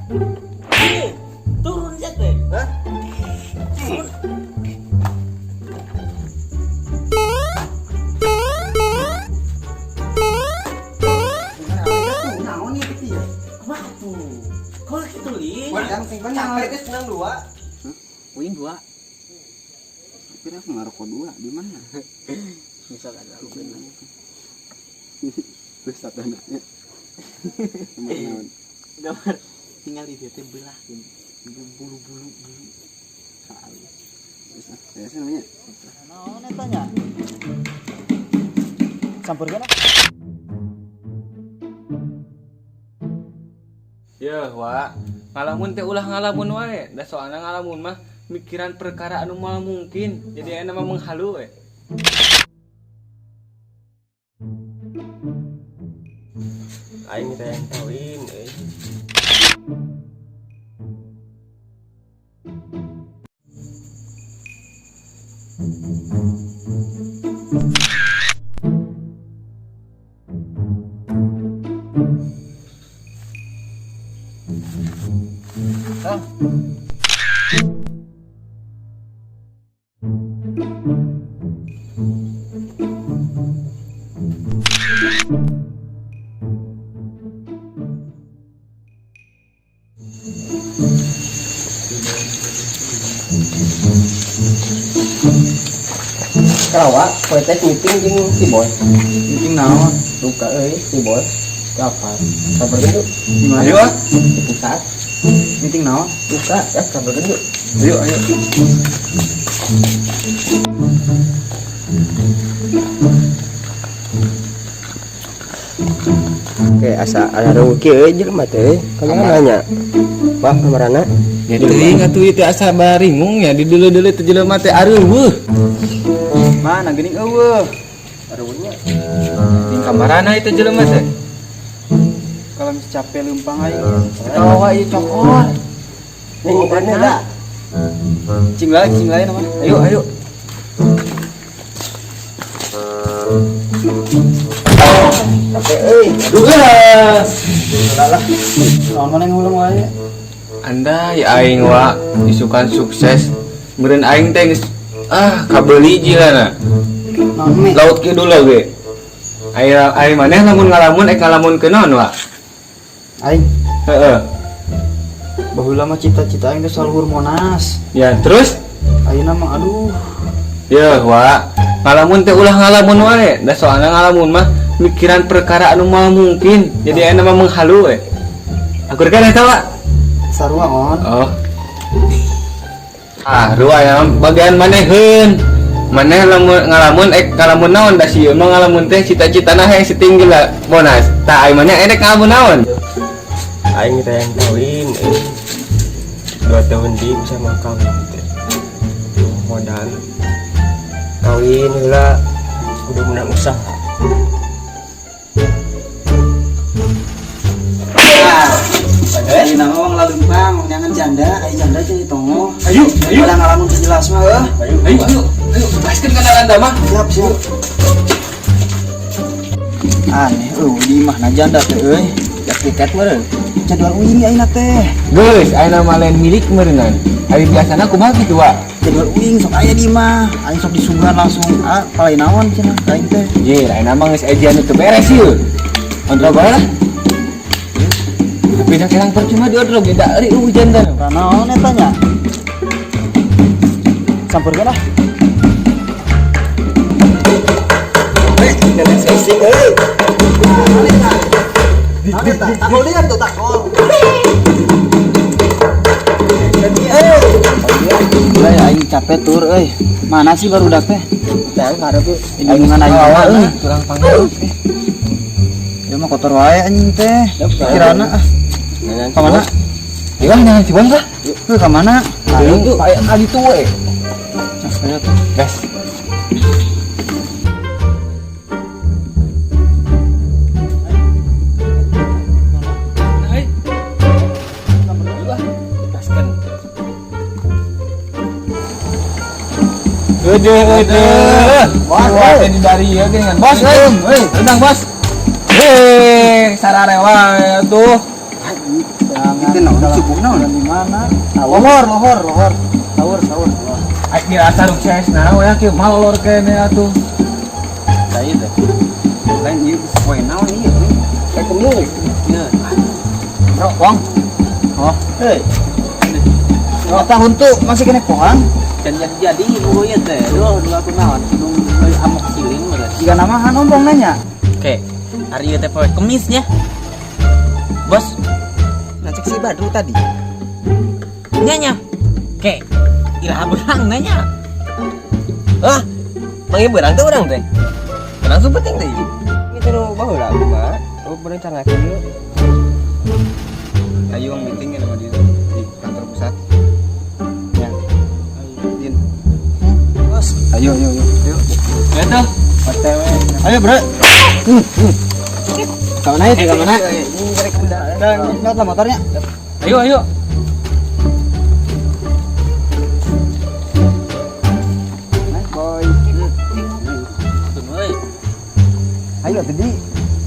Turun ya teh. Hah? Naon ieu teh ya? Kumaha tuh? Kok kitu li? Yang sing capek geus menang dua. Uing dua. Kira aku ngarokok dua di mana? Misal ada lu bener. Terus satu anaknya. Naon? Gambar tinggal di dia teh belah gini. Bulu-bulu bulu. Halus. Terus ah, biasa namanya. Naon eta nya? Campurkeun ah. Yeuh, wa. Ngalamun teh ulah ngalamun wae. Da soalna ngalamun mah mikiran perkara anu moal mungkin. Jadi aya mah menghalu we. Aing teh yang kawin euy. Karawa, poe teh meeting jeung si Boy. Meeting naon? Duka euy si Boy. Kapan? Kabarkeun yuk. Di mana? Ayo ah. Di pusat. Meeting naon? Duka ya kabarkeun yuk. Ayo, ayo. Oke, asa ada rugi euy jelema teh. Kamana nanya? Wah, kamarana? Ya teuing atuh ieu teh asa baringung ya di deuleu-deuleu teh jelema teh areuweuh. Mana geuning eueuh? Areuweuhnya. Di kamarana itu jelema teh. Kalau mis capek leumpang aing. Ketawa ieu cokor. Nih, ngobrolnya lah. Cing lain apa? Ayo, ayo. Capek euy. Duh. Lah. Naon mana ngulung wae? Anda ya aing wa isukan sukses. Meureun aing teh geus ah kabeuli jilana. Naon meh? Laut kidul oge. Aing aing maneh lamun ngalamun ek ngalamun ke naon wa? Aing Heeh. baheula mah cita-cita aing teh saluhur Monas. Ya, terus Ayeuna mah aduh. ya wa ngalamun teh ulah ngalamun wae. Da soalna ngalamun mah mikiran perkara anu moal mungkin. Jadi aya mah menghalu we. Akur kan eta wa? Sarua on. Oh. Ah, rua ya bagian maneheun. Maneh lamun ngalamun ek ngalamun naon da sieun mah ngalamun teh cita-citana hayang setinggi lah Monas. Tah ai maneh erek ngalamun naon? Aing teh yang kawin euy. 2 tahun di bisa mah kawin teh. Modal. Kawin heula kudu menang usaha. Ayeuna mah wong laleumpang, wong neangan janda, aya janda teh tongo. Ayo, ayo. Ulah ngalamun teu jelas mah eueuh. Ayo, ayo, ayo. Gaskeun kana randa mah. Siap, siap. Aneh eueuh di imahna janda teh euy. Ya tiket meureun. Jadwal uing ayeuna teh. Geus, ayeuna mah lain milik meureunan. Ari biasana kumaha kitu wa? Jadwal uing sok aya di imah. Aing sok disuguhan langsung ah palai naon cenah aing teh. Ye, ayeuna mah geus ejian teu beres ieu. Ondro bae lah. Tapi dah kerang percuma diodro ge da ari hujan dah. Ora naon eta nya. Campurkeun ah. Hei, jangan sesing euy. Naon eta? Takol deui atuh takol. Jadi euy. Ulah ya aing capek tur euy. Mana sih barudak teh? Nang karep yuk. Lindungan aing Awa mana? euy, kurang pangaruh. Ieu mah kotor wae anjing teh. Pikirana ah. Ka mana? Ayo ah, jangan ciboy lah. Heuh ka mana? Ayo, kayak kali tuh we. Nah, ayo tuh. Gas. Hai. Gaskeun. Gede, gede. Wah, di dari ya dengan bos, euy. Rendang, bos. Hei, sararewa tuh. Itu naon subuh naon? Di mana? Lohor, lohor, lohor. Sahur, sahur. Aik dirasa sukses nah we kieu malor kene atuh. Tadi teh. Lain ieu poe naon ieu? Kayak kemis. Ya. Bro, Wong. Oh. Hei. Eta huntu masih kena pohang. Dan jadi buku ieu teh. Duh, dua aku naon? Nu amok siling meureun. Jika nama han ompong nanya. Oke. Hari ieu teh poe Kemisnya. Bos, Nah cek si Badru tadi. nya nya. Oke. Iraha beurang nanya. Ah, manggil beurang teh urang teh. Langsung penting teh. Ini teh nu baheula mah. Oh, berencana kieu. Ayo meeting ya sama dia di kantor pusat. Ya. Din. Bos. Ayo, ayo, ayo. Ayo. Ya tuh. OTW. Ayo, Bro. Kamana ya, kamana? Dan lah motornya. Ayo ayo. Naik, boy. Tun euy. Ayo tadi.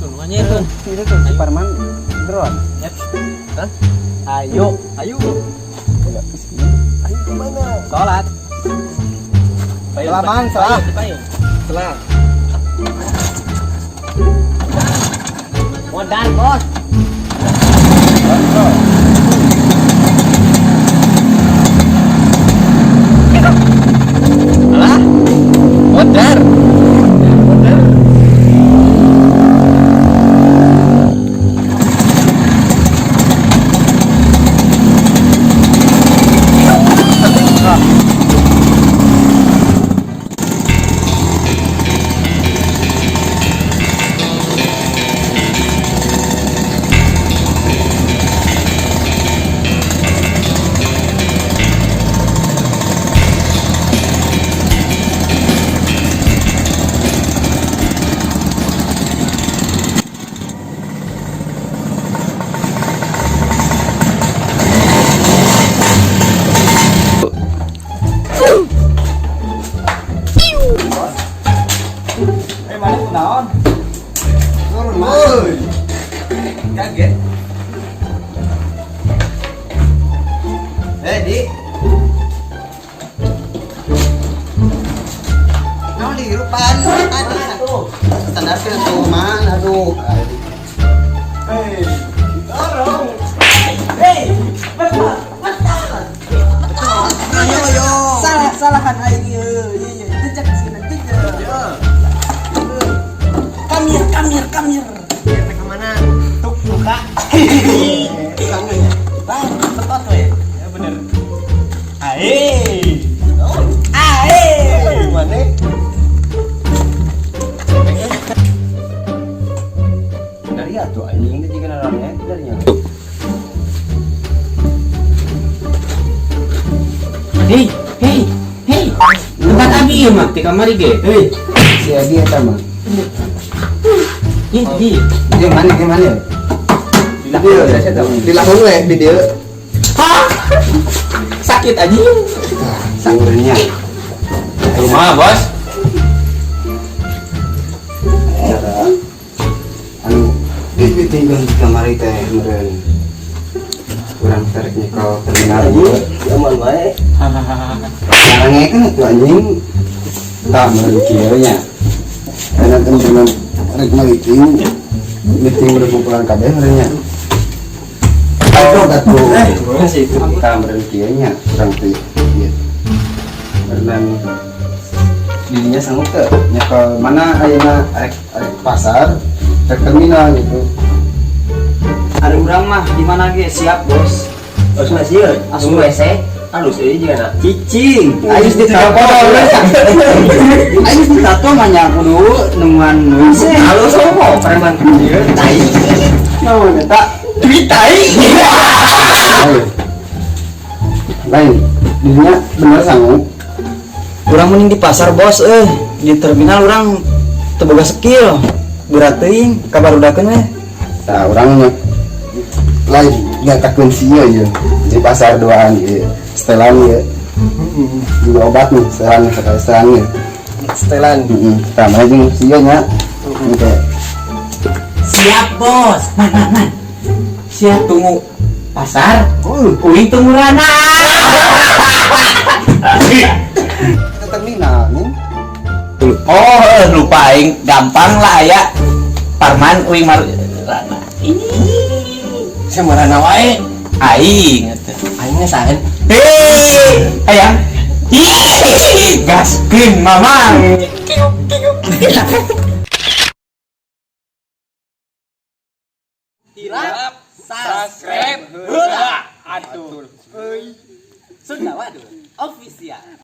Tun nya itu. Si itu tuh si Parman drone. Hah? Ayo, ayo. Ayo kemana? Salat. Selaman, salat. Salat. Modal, Bos. Alah. Modar. Modar. Eh, mana tuh naon? Turun, woi. Kaget. Eh, Di. Naon dihirupan tadi. Standar tuh man, aduh. Hei, dorong. Hei, betul, betul. Ayo, Salah salahan aing ieu. Ieu ieu jejak sieun jejak. Kamir, kamir, kamir. Kita kemana? Tuk buka. Bang, betot we. Ya bener. Ae. Ae. Mana? Dari atuh anjing teh jiga naramnya darinya. Hei, hei, hei. Tempat abi ieu mah di kamar ge. Hei, si Adi eta mah. Ih, di. Di mana di mana? Di lahung we di dieu. Hah? Sakit anjing. Sangurnya. Rumah, Bos. Anu di tinggal di kamar teh meureun. Urang tarik nyekel terminal ieu, aman wae. Ngarangekeun atuh anjing. Tah meureun kieu nya. Karena teman-teman rek meeting, meeting berkumpulan kabeh meureun nya. Atuh atuh. Tah meureun kieu nya urang teh ieu. Meureun dirinya sanggup teu nyekel mana ayeuna rek rek pasar, rek terminal gitu. Ada urang mah di mana ge siap, Bos. Harus masih ya? Asup WC. Halus euy jeung anak. Cicing. Ayo ditato. Ayo ditato mah nya kudu nemuan WC. Halus apa? Preman ieu tai. Naon eta? Duit tai. Lain, dirinya bener sanggup. Urang mending di pasar, Bos, eh. Di terminal urang teu boga skill. Berat teuing kabarudakeun we. Tah urang lain ngatakeun sia ieu di pasar duaan ieu. Setelan ieu. Juga obat nih, setelan sekali setelan ieu. Setelan. Heeh. Tah mana jeung sia nya. Oke. Siap, Bos. Man, man, man. Siap Tunggu. Pasar. Oh, Uing tungurana. ke terminal nih. Oh, lupa aing, gampang lah ya. Parman uing marana. Ih, Semarana wae. Aing atuh. Aing ngesahan. Hei, ayang. Ih, gaskeun mamang. Hilap, subscribe, heula atuh. Sunda Wadul official.